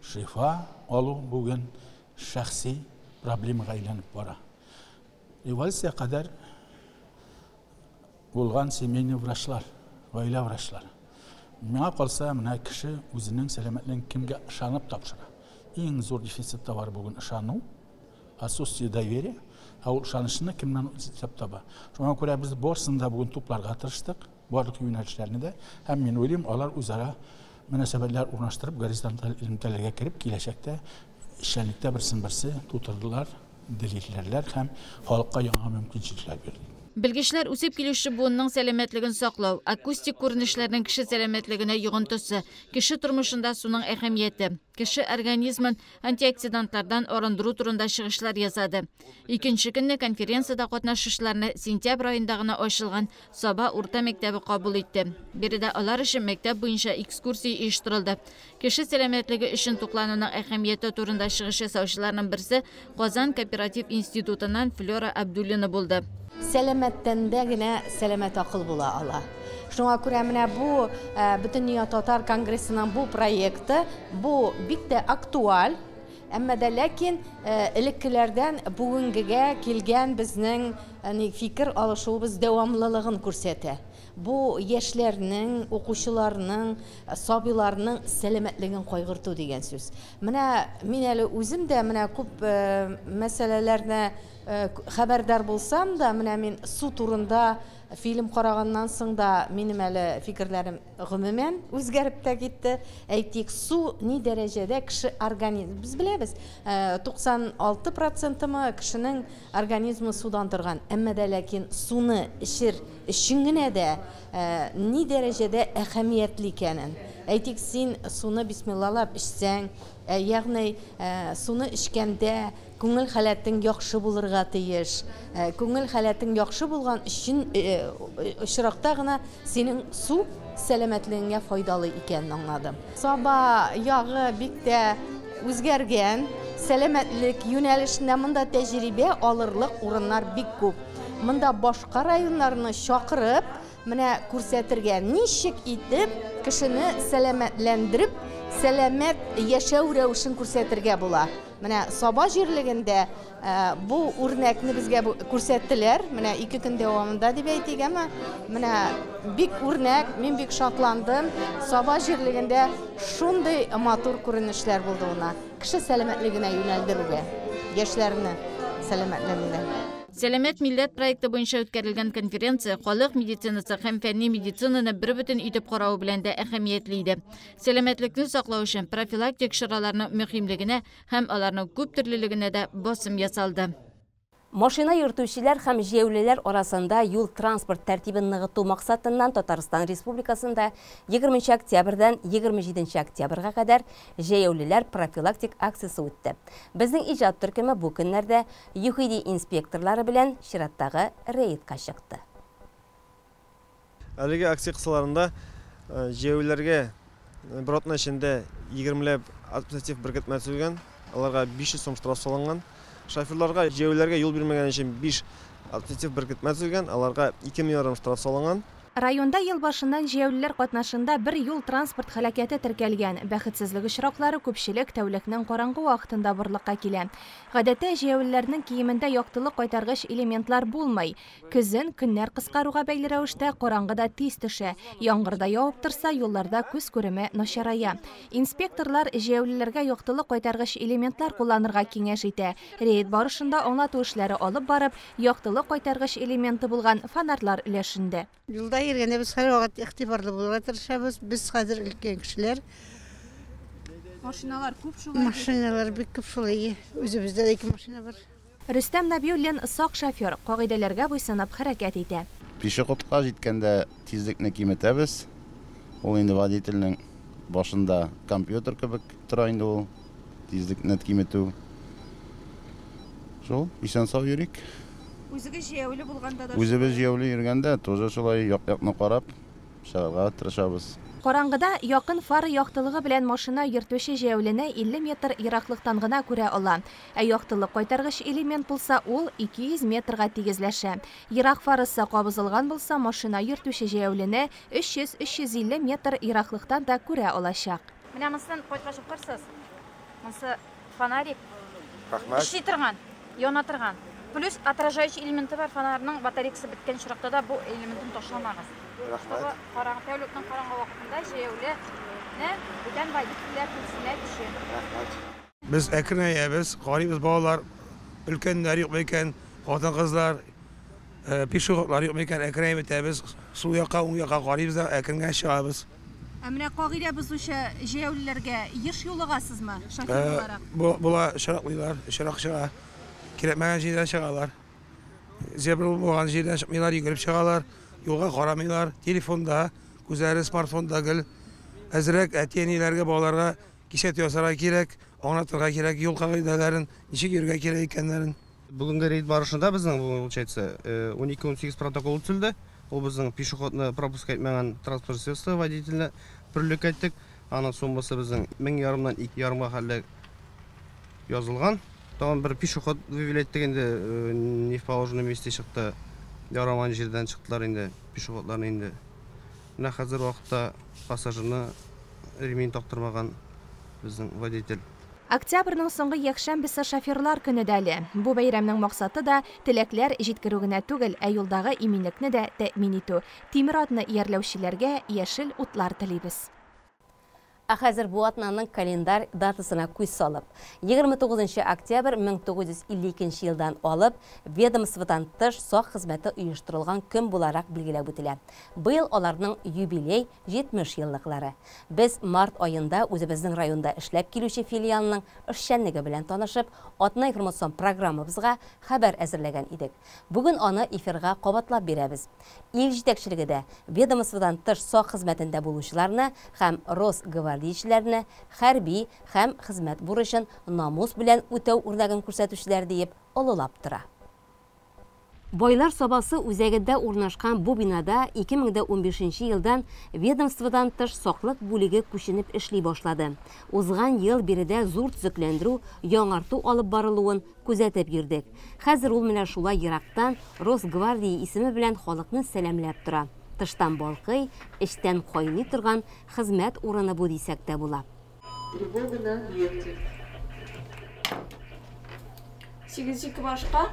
Шифа алу бүген шәхси проблемага әйләнеп бара. Революция кадәр булган семейный врачлар, гаилә врачлары. Миңа калса, менә кеше үзенең сәламәтлеген кемгә ышанып тапшыра. Иң зур дефицит товар бүген ышану, отсутствие доверия, ә ул ышанычны кемнән эзләп таба. Шуңа күрә без барысын да бүген тупларга тырыштык, барлык юнәлешләрне дә, һәм мин уйлыйм, алар үзара мөнәсәбәтләр урнаштырып, горизонталь элемтәләргә кереп, киләчәктә эшчәнлектә берсен-берсе тутырдылар, дәлилләрләр һәм халыкка яңа мөмкинчелекләр бирде. Белгечләр үсеп килүче буынның сәламәтлеген саклау, акустик күренешләрнең кеше сәламәтлегенә йогынтысы, кеше тормышында суның әһәмияте, кеше организмын антиоксидантлардан арындыру турында чыгышлар ясады. Икенче көнне конференциядә катнашучыларны сентябрь аенда гына ачылган Саба урта мәктәбе кабул итте. Биредә алар өчен мәктәп буенча экскурсия оештырылды. Кеше сәламәтлеге өчен туклануның әһәмияте турында чыгыш ясаучыларның берсе Казан кооператив институтыннан Флера Абдуллина булды. Сәламәт тәндә генә сәламәт акыл була ала. Шуңа күрә менә бу Бөтендөнья татар конгрессының бу проекты, бу бик тә актуаль, әмма дә ләкин элеккеләрдән бүгенгегә килгән безнең фикер алышуыбыз дәвамлылыгын күрсәтә. Бу яшьләрнең, укучыларның, сабыйларның сәламәтлеген кайгырту дигән сүз. Менә мин әле үзем дә менә күп мәсьәләләрне хәбәрдар булсам да, менә мин су турында фильм караганнан соң да минем әле фикерләрем гомумән үзгәреп тә китте. Әйтик, су ни дәрәҗәдә кеше организм, без беләбез, 96 процентымы кешенең организмы судан торган, әмма дә ләкин суны эчер өчен генә дә ни дәрәҗәдә әһәмиятле икәнен. Әйтик, син суны бисмиллалап эчсәң, ягъни суны эчкәндә күңел халәтең яхшы булырга тиеш. Күңел халәтең яхшы булган өчен очракта гына синең су сәламәтлегеңә файдалы икәнен аңладым. Саба ягы бик тә үзгәргән, сәламәтлек юнәлешендә монда тәҗрибә алырлык урыннар бик күп. Монда башка районнарны чакырып, менә күрсәтергә, ничек итеп кешене сәламәтләндереп, сәламәт яшәү рәвешен күрсәтергә була. Менә Саба җирлегендә бу үрнәкне безгә күрсәттеләр, менә 2 көн дәвамында дип әйтик, әмма менә бик үрнәк, мин бик шатландым. Саба җирлегендә шундый матур күренешләр булдыуына, кеше сәламәтлегенә юнәлдерүгә, яшьләрне сәламәтләндерүгә. Сәламәт милләт проекты буенча үткәрелгән конференция халык медицинасы һәм фәнни медицинаны бер бөтен итеп карау белән дә әһәмиятле иде. Сәламәтлекне саклау өчен профилактик чараларның мөһимлегенә һәм аларның күп төрлелегенә дә басым ясалды. Машина йөртүчеләр һәм җәяүлеләр арасында юл-транспорт тәртибен ныгыту максатыннан Татарстан Республикасында 20 октябрьдән 27 октябрьгә кадәр җәяүлеләр профилактик акциясе үтте. Безнең иҗат төркеме бу көннәрдә ЮХИДИ инспекторлары белән чираттагы рейдка чыкты. Әлеге акция кысаларында җәяүлеләргә бер атна эчендә 20ләп административ беркетмә төзелгән, аларга 500 сум штраф салынган. Шоферларга җәяүлеләргә юл бирмәгән өчен 5 административ беркетмә төзелгән, аларга 2 миллион штраф салынган. Районда ел башыннан җәяүлеләр катнашында бер юл-транспорт һәлакәте теркәлгән. Бәхетсезлек очраклары күпчелек тәүлекнең караңгы вакытында барлыкка килә. Гадәттә җәяүлеләрнең киемендә яктылык кайтаргыч элементлар булмый. Көзен көннәр кыскаруга бәйле рәвештә караңгы да тиз төшә. Яңгыр да явып торса, юлларда күз күреме начарая. Инспекторлар җәяүлеләргә яктылык кайтаргыч элементлар кулланырга киңәш итә. Рейд барышында аңлату эшләре алып барып, яктылык кайтаргыч элементы булган фонарьлар өләшенде. Юлда йөргәндә без һәрвакыт игътибарлы булырга тырышабыз. Без хәзер өлкән кешеләр. Машиналар күп шулай. Машиналар бик күп шулай. Үзебездә дә 2 машина бар. Рөстәм Нәбиуллин сак шофер, кагыйдәләргә буйсынып хәрәкәт итә. Пешеходка җиткәндә тизлекне киметәбез. Ул инде водительнең башында компьютер кебек тора инде ул тизлекне киметү. Шул, исән-сау йөрик. Үзегез җәяүле булганда да Үзебез җәяүле йөргәндә тоже шулай як-якны карап чыгарга тырышабыз. Караңгыда якын фара яктылыгы белән машина йөртүче җәяүлене 50 метр ераклыктан гына күрә ала. Ә яктылык кайтаргыч элемент булса, ул 200 метрга тигезләшә. Ерак фарасы кабызылган булса, машина йөртүче җәяүлене 300-350 метр ераклыктан да күрә алачак. Менә монысыннан кайткач укырсыз. Монсы фонарик. Рәхмәт. Эшли торган, яна торган. Плюс отражающий элементы бар, фонарьның батарейкасы беткән очракта да бу элементын ташламагыз. Рәхмәт. Чтобы караңгы, тәүлекнең караңгы вакытында җәяүле бүтән водительләр күрсеннәр өчен. Рәхмәт. Без әкренәябез, карыйбыз балалар, өлкәннәр юкмы икән, хатын-кызлар, пешеходлар юкмы икән, әкренәеп үтәбез. Сул якка, уң якка карыйбыз да әкрен генә чыгабыз. Ә менә кагыйдә бозучы җәяүлеләргә еш юлыгасызмы, шофер буларак? Була, очраклыйлар, очрак чыга. Кирәкмәгән җирдән чыгалар. Зебра булмаган җирдән чыкмыйлар, йөгереп чыгалар, юлга карамыйлар, телефонда, күзләре смартфонда гел. Әзрәк әти-әниләргә, балаларга кисәтү ясарга кирәк, аңлатырга кирәк юл кагыйдәләрен, ничек йөрергә кирәк икәннәрен. Бүгенге рейд барышында безнең, получается, 12-18 протокол төзелде. Ул безнең пешеходны пропуск итмәгән транспорт средство водительне привлекать иттек. Аның суммасы безнең мең ярымнан ике ярымга хәтле язылган. Тагын бер пешеход вывели иттек инде, не в положенном месте чыкты. Ярамаган җирдән чыктылар инде пешеходларны инде. Менә хәзер вакытта пассажирны ремень тактырмаган безнең водитель. Октябрьнең соңгы якшәмбесе шоферлар көне дә әле. Бу бәйрәмнең максаты да теләкләр җиткерү генә түгел, ә юлдагы иминлекне дә тәэмин итү. Тимер атны иярләүчеләргә яшел утлар телибез. Ә хәзер бу атнаның календарь датасына күз салып, 29 октябрь 1952 елдан алып ведомстводан тыш сак хезмәте оештырылган көн буларак билгеләп үтелә. Быел аларның юбилей 70 еллыклары. Без март аенда үзебезнең районда эшләп килүче филиалның эшчәнлеге белән танышып, атна информацион программабызга хәбәр әзерләгән идек. Бүген аны эфирга кабатлап бирәбез. Ил җитәкчелеге дә ведомстводан тыш сак хезмәтендә булучыларны һәм Росгвардиячеләрне хәрби һәм хезмәт бурычын намус белән үтәү үрнәген күрсәтүчеләр диеп олылап тора. Байлар Сабасы үзәгендә урнашкан бу бинада 2015 елдан ведомстводан тыш саклык бүлеге күченеп эшли башлады. Узган ел биредә зур төзекләндерү, яңарту алып барылуын күзәтеп йөрдек. Хәзер ул менә шулай ерактан Росгвардия исеме белән халыкны сәламләп тора. Тыштан балкый, эчтән кайный торган хезмәт урыны бу дисәк тә була. Тревога на объекте. 8-2 башка.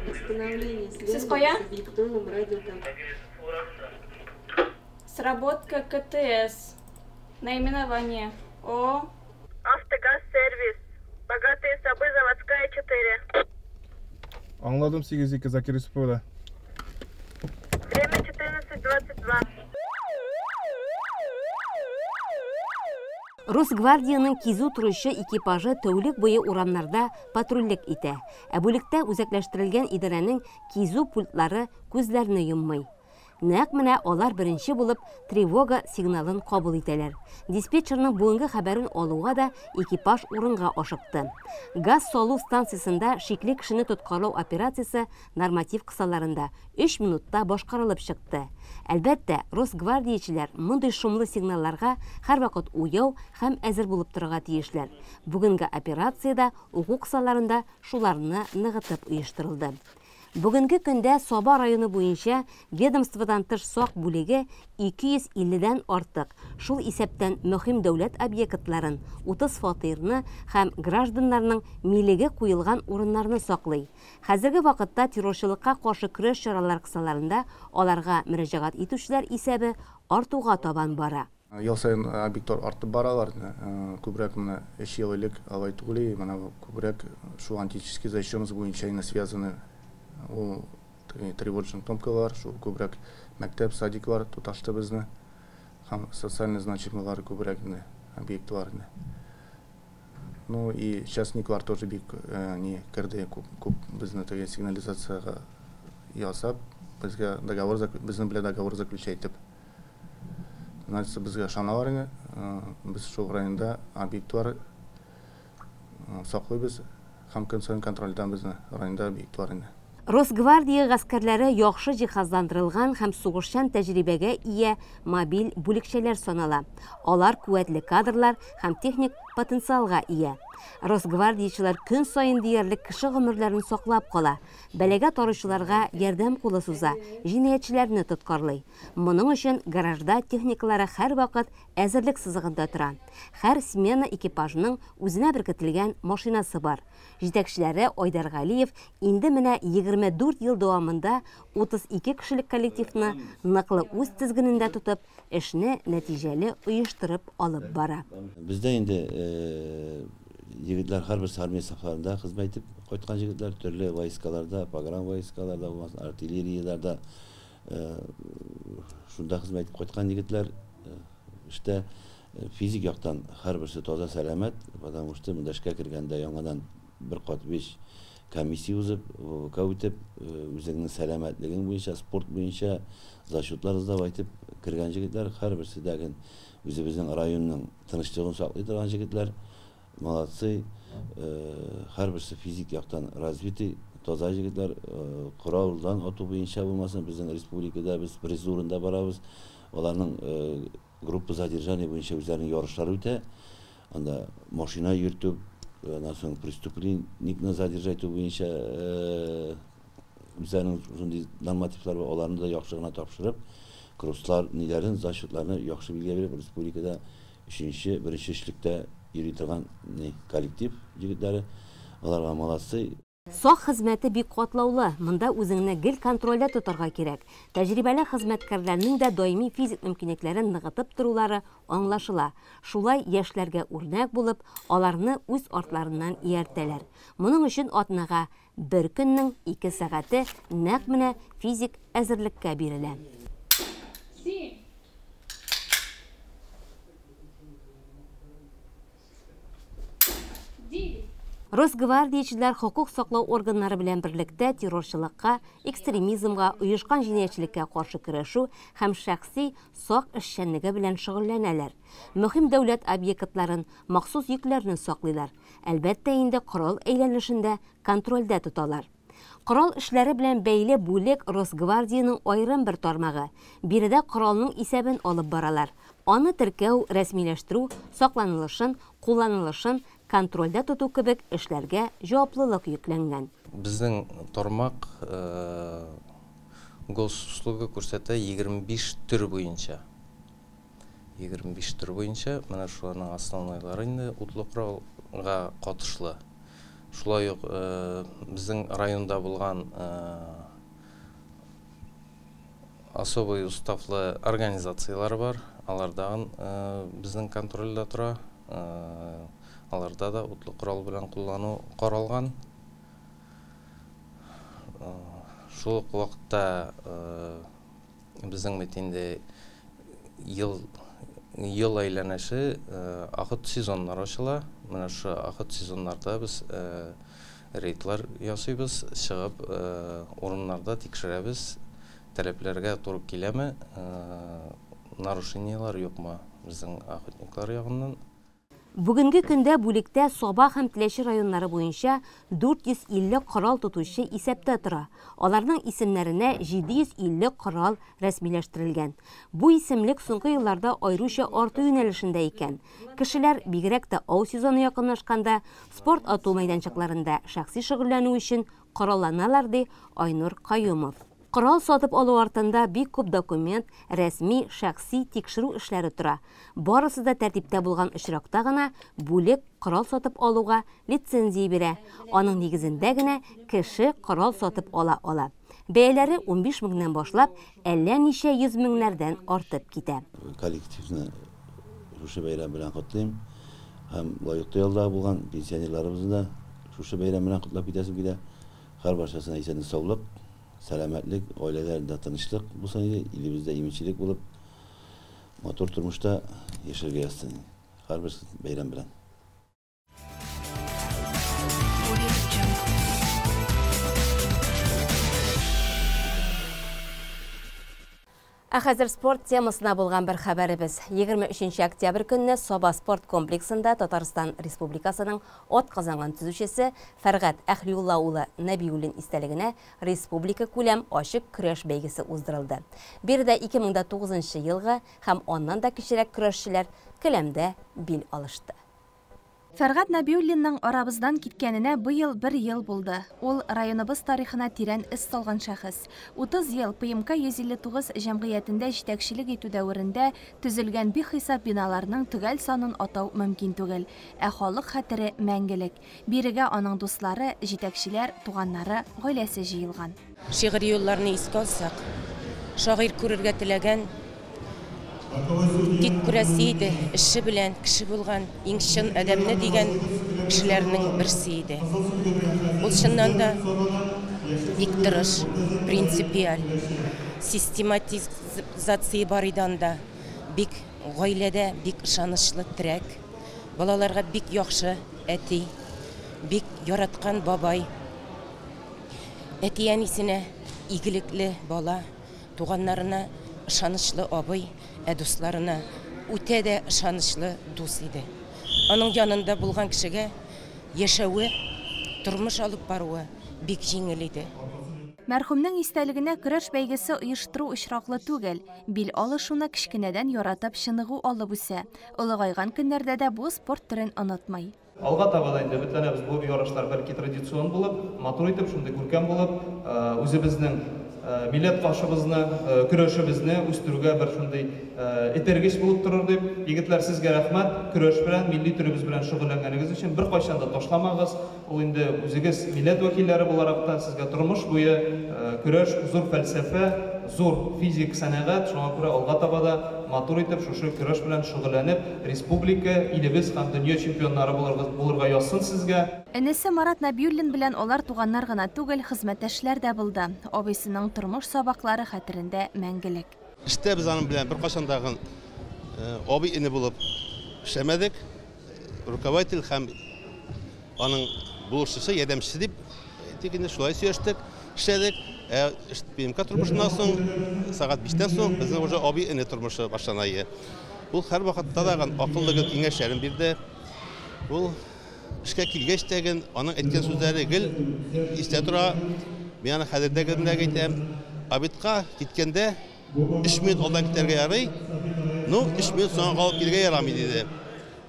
Восстановление связи Сез кая? с объектовым радиоком. Сработка КТС. Наименование. О. Автогаз сервис. Богатые Сабы, заводская 4. Аңладым, 8-2 Закир Юсуповда. Время 14:22. Росгвардиянең кизү торучы экипажы тәүлек буе урамнарда патрульлек итә. Ә бүлектә үзәкләштерелгән идарәнең кизү пультлары күзләрне йоммый. Нәкъ менә алар беренче булып тревога сигналын кабул итәләр. Диспетчерның бүгенге хәбәрен алуга да экипаж урынга ашыкты. Газ салу станциясендә шикле кешене тоткарлау операциясе норматив кысаларында 3 минутта башкарылып чыкты. Әлбәттә, Росгвардиячеләр мондый шомлы сигналларга һәрвакыт уяу һәм әзер булып торырга тиешләр. Бүгенге операциядә уку кысаларында шуларны ныгытып оештырылды. Бүгенге көндә Саба районы буенча ведомстводан тыш сак бүлеге 250-дән артык, шул исәптән мөһим дәүләт объектларын, 30 фатирны һәм гражданнарның милеге куелган урыннарны саклый. Хәзерге вакытта террорчылыкка каршы көрәш чаралары кысаларында аларга мөрәҗәгать итүчеләр исәбе артуга табан бара. Ел саен объектлар артып баралар. Күбрәк менә 3 ел элек алай түгел, менә күбрәк шу антический защищенность буенча инде связаны ул тревожный кнопкалар, шул күбрәк мәктәп, садиклар тоташты безне һәм социальный значимыйлар күбрәк инде объектлар инде. Ну и частниклар тоже бик не керде күп, күп безне теге сигнализацияга ясап, безгә договор безнең белән договор заключать итеп. Значит, безгә ышаналар инде, без шул районда объектлар саклыйбыз һәм көн саен контрольдән безне районда объектлар инде. Росгвардия гаскәрләре яхшы җиһазландырылган һәм сугышчан тәҗрибәгә ия мобиль бүлекчәләр санала. Алар куәтле кадрлар һәм техник потенциалга ия. Росгвардиячеләр көн саен диярлек кеше гомерләрен саклап кала, бәлагә таручыларга ярдәм кулы суза, җинаятьчеләрне тоткарлый. Моның өчен гаражда техникалары һәрвакыт әзерлек сызыгында тора. Һәр смена экипажының үзенә беркетелгән машинасы бар. Җитәкчеләре Айдар Галиев инде менә 24 ел дәвамында 32 кешелек коллективны ныклы үз тезгенендә тотып, эшне нәтиҗәле оештырып алып бара. Бездә инде егетләр һәрберсе армия сафларында хезмәт итеп кайткан егетләр, төрле войскаларда, погран войскаларда булмасын, артиллерияләрдә шунда хезмәт итеп кайткан егетләр. Эштә физик яктан һәрберсе таза, сәламәт, потому что монда эшкә кергәндә яңадан бер кат биш комиссия узып, ВВК үтеп, үзеңнең сәламәтлегең буенча, спорт буенча зачетлар сдавать итеп кергән егетләр, һәрберсе дә үзебезнең районның тынычлыгын саклый торган егетләр. Молодцы, һәрберсе физик яктан развитый, таза егетләр, коралдан ату буенча булмасын, безнең республикада без призлы урында барабыз. Аларның группа задержания буенча үзләренең ярышлары үтә. Анда машина йөртү, аннан соң преступникны задержать итү буенча үзләренең шундый нормативлар бар, аларны да яхшы гына тапшырып, кросслар ниләрен, зачетларны яхшы билгеләп биреп, республикада өченче, беренче өчлектә йөри торган коллектив егетләре, аларга молодцы. Сак хезмәте бик катлаулы, монда үзеңне гел контрольдә тотарга кирәк. Тәҗрибәле хезмәткәрләрнең дә даими физик мөмкинлекләрен ныгытып торулары аңлашыла. Шулай яшьләргә үрнәк булып, аларны үз артларыннан ияртәләр. Моның өчен атнага бер көннең 2 сәгате нәкъ менә физик әзерлеккә бирелә. Росгвардиячеләр хокук саклау органнары белән берлектә террорчылыкка, экстремизмга, оешкан җинаятьчелеккә каршы көрәшү һәм шәхси сак эшчәнлеге белән шөгыльләнәләр. Мөһим дәүләт объектларын, махсус йөкләрне саклыйлар. Әлбәттә инде корал әйләнешендә контрольдә тоталар. Корал эшләре белән бәйле бүлек Росгвардияның аерым бер тармагы. Биредә коралның исәбен алып баралар. Аны теркәү, рәсмиләштерү, сакланылышын, кулланылышын контрольдә тоту кебек эшләргә җаваплылык йөкләнгән. Безнең тармак госуслуга күрсәтә 25 төр буенча. 25 төр буенча, менә шуларның основнойлары инде утлы коралга катышлы. Шулай ук безнең районда булган особый уставлы организациялар бар. Алардан безнең контрольдә тора. Аларда да утлы корал белән куллану каралган. Шул ук вакытта безнең бит инде ел әйләнеше охот сезоннар ачыла. Менә шу охот сезоннарда без рейдлар ясыйбыз, чыгып урыннарда тикшерәбез, таләпләргә туры киләме, нарушениелар юкмы безнең охотниклар ягыннан. Бүгенге көндә бүлектә Саба һәм Теләче районнары буенча 450 корал тотучы исәптә тора. Аларның исемнәренә 750 корал рәсмиләштерелгән. Бу исемлек соңгы елларда аеруча арту юнәлешендә икән. Кешеләр бигрәк тә ау сезоны якынлашканда спорт ату мәйданчыкларында шәхси шөгыльләнү өчен коралланалар, ди Айнур Каюмов. Корал сатып алу артында бик күп документ, рәсми, шәхси тикшерү эшләре тора. Барысы да тәртиптә булган очракта гына бүлек корал сатып алуга лицензия бирә. Аның нигезендә генә кеше корал сатып ала ала. Бәяләре 15 меңнән башлап, әллә ничә йөз меңнәрдән артып китә. Коллективны шушы бәйрәм белән котлыйм. Һәм лаеклы ялда булган пенсионерларыбызны да шушы бәйрәм белән котлап китәсем килә. Һәр барчасына исәнлек, саулык, сәламәтлек, гаиләләрендә тынычлык булсын иде, илебездә иминчелек булып, матур тормышта яшәргә язсын. Һәрберсен бәйрәм белән. Ә хәзер спорт темасына булган бер хәбәребез. 23 октябрь көнне Саба спорт комплексында Татарстан Республикасының ат казанган төзүчесе Фәргать Әхлиулла улы Нәбиуллин истәлегенә республика күләм ачык көрәш бәйгесе уздырылды. Биредә 2009 елгы һәм аннан да кечерәк көрәшчеләр келәмдә бил алышты. Фәргать Нәбиуллинның арабыздан киткәненә быел бер ел булды. Ул районыбыз тарихына тирән эз салган шәхес. 30 ел ПМК 159 җәмгыятендә җитәкчелек итү дәверендә төзелгән бихисап биналарның төгәл санын атау мөмкин түгел. Ә халык хәтере мәңгелек. Бирегә аның дуслары, җитәкчеләр, туганнары, гаиләсе җыелган. Шигъри юлларны искә алсак, шагыйрь күрергә теләгән, тик күрәсе иде, эше белән кеше булган иң чын адәмне дигән кешеләрнең берсе иде. Ул чыннан да бик тырыш, принципиаль, систематизация бар иде анда. Бик гаиләдә бик ышанычлы терәк, балаларга бик яхшы әти, бик яраткан бабай. Әти-әнисенә игелекле бала, туганнарына ышанычлы абый, ә дусларына үтә дә ышанычлы дус иде. Аның янында булган кешегә яшәве, тормыш алып баруы бик җиңел иде. Мәрхүмнең истәлегенә көрәш бәйгесе оештыру очраклы түгел. Бил алышуны кечкенәдән яратып чыныгу алып үсә. Олыгайган көннәрдә дә бу спорт төрен онытмый. Алга таба да инде өметләнәбез, бу ярышлар бәлки традицион булып, матур итеп, шундый күркәм булып, үзебезнең милләт башыбызны, көрәшебезне үстерүгә бер шундый этәргеч булып торыр дип. Егетләр, сезгә рәхмәт, көрәш белән, милли төребез белән шөгыльләнгәнегез өчен. Беркайчан да ташламагыз. Ул инде үзегез милләт вәкилләре буларак та сезгә тормыш буе көрәш зур фәлсәфә, зур физик сәнәгать, шуңа күрә алга таба да матур итеп шушы көрәш белән шөгыльләнеп, республика, илебез һәм дөнья чемпионнары булырга язсын сезгә. Энесе Марат Нәбиуллин белән алар туганнар гына түгел, хезмәттәшләр дә булды. Абыйсының тормыш сабаклары хәтерендә мәңгелек. Эштә без аның белән беркайчан да абый-эне булып эшләмәдек. Руководитель һәм аның булышчысы, ярдәмчесе дип тик инде шулай сөйләштек, эшләдек. Ә ПМК тормышыннан соң, сәгать 5-тән соң безнең уже абый-эне тормышы башлана. Ул һәр вакытта да акыллы киңәшләрен бирде. Ул эшкә килгәч тә аның әйткән сүзләре гел истә тора. Мин аны хәзер дә гел әйтәм. Обедка киткәндә 3 минут алдан китәргә ярый, ну 3 минут соңга калып килергә ярамый диде.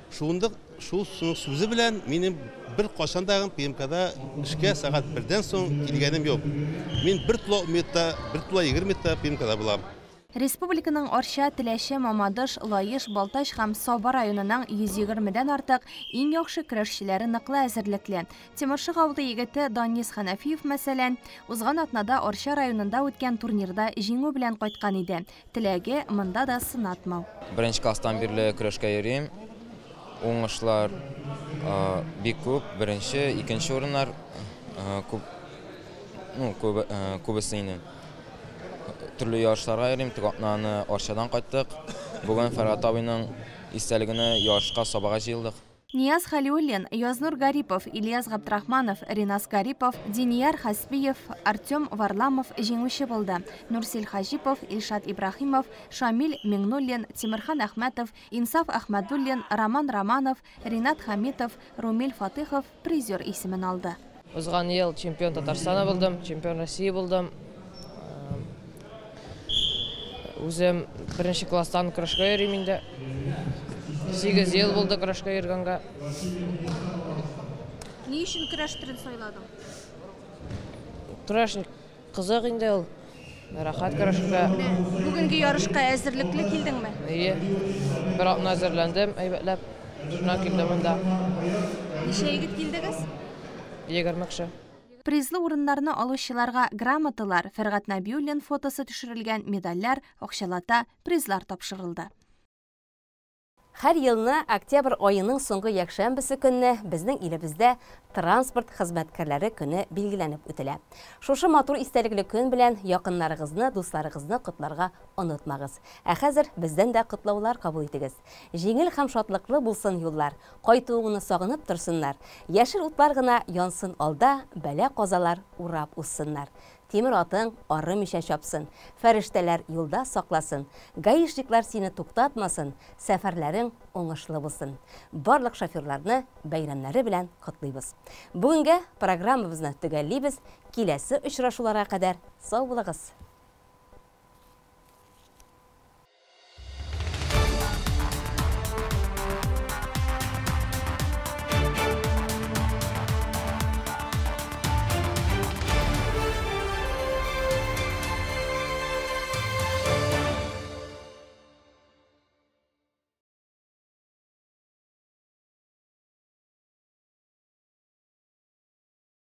Шундык шул сүзе белән минем бер кашан да ПМКда эшкә сәгать 1-дән соң килгәнем юк. Мин 1,10 минутта, 1,20 минутта ПМКда булам. Республиканың Арча, Теләче, Мамадыш, Лаеш, Балтач һәм Саба районының 120-дән артык иң яхшы көрәшчеләре ныклы әзерлекле. Тимершык авылы егете Данис Ханафиев, мәсәлән, узган атнада Арча районында үткән турнирда җиңү белән кайткан иде. Теләге монда да сынатмау. Беренче класстан бирле көрәшкә йөрим. Уңышлар бик күп, беренче, икенче урыннар күп, ну, күбесе инде. Төрле ярышларга йөрим, тик атнаны Арчадан кайттык. Бүген Фәргать абыйның истәлегенә ярышка Сабага җыелдык. Нияз Халиуллин, Язнур Гарипов, Ильяс Габдрахманов, Ринас Гарипов, Динияр Хасбиев, Артем Варламов җиңүче булды. Нурсил Хаҗипов, Илшат Ибраһимов, Шамил Миңнуллин, Тимирхан Әхмәтов, Инсаф Әхмәдуллин, Роман Романов, Ринат Хамитов, Румил Фатыхов призер исемен алды. Узган ел чемпион Татарстана булдым, чемпион России булдым. Үзем беренче класстан көрәшкә йөрим инде. 8 ел булды көрәшкә йөргәнгә. Ни өчен көрәш төрен сайладың? Көрәш кызык инде ул. Рәхәт көрәшергә. Бүгенге ярышка әзерлекле килдеңме? Әйе. Бер атна әзерләндем, әйбәтләп. Шуннан килдем монда. Ничә егет килдегез? 20 кеше. Призлы урыннарны алучыларга грамоталар, Фәргать Нәбиуллин фотосы төшерелгән медальләр, акчалата призлар тапшырылды. Һәр елны октябрь айының соңгы якшәмбесе көнне безнең илебездә транспорт хезмәткәрләре көне билгеләнеп үтелә. Шушы матур истәлекле көн белән якыннарыгызны, дусларыгызны котларга онытмагыз. Ә хәзер бездән дә котлаулар кабул итегез. Җиңел һәм шатлыклы булсын юллар, кайтуыңны сагынып торсыннар. Яшел утлар гына янсын алда, бәла-казалар урап узсыннар. Тимер атың арымыйча чапсын, фәрештәләр юлда сакласын, гаишниклар сине туктатмасын, сәфәрләрең уңышлы булсын. Барлык шоферларны бәйрәмнәре белән котлыйбыз. Бүгенгә программабызны төгәллибез. Киләсе очрашуларга кадәр сау булыгыз.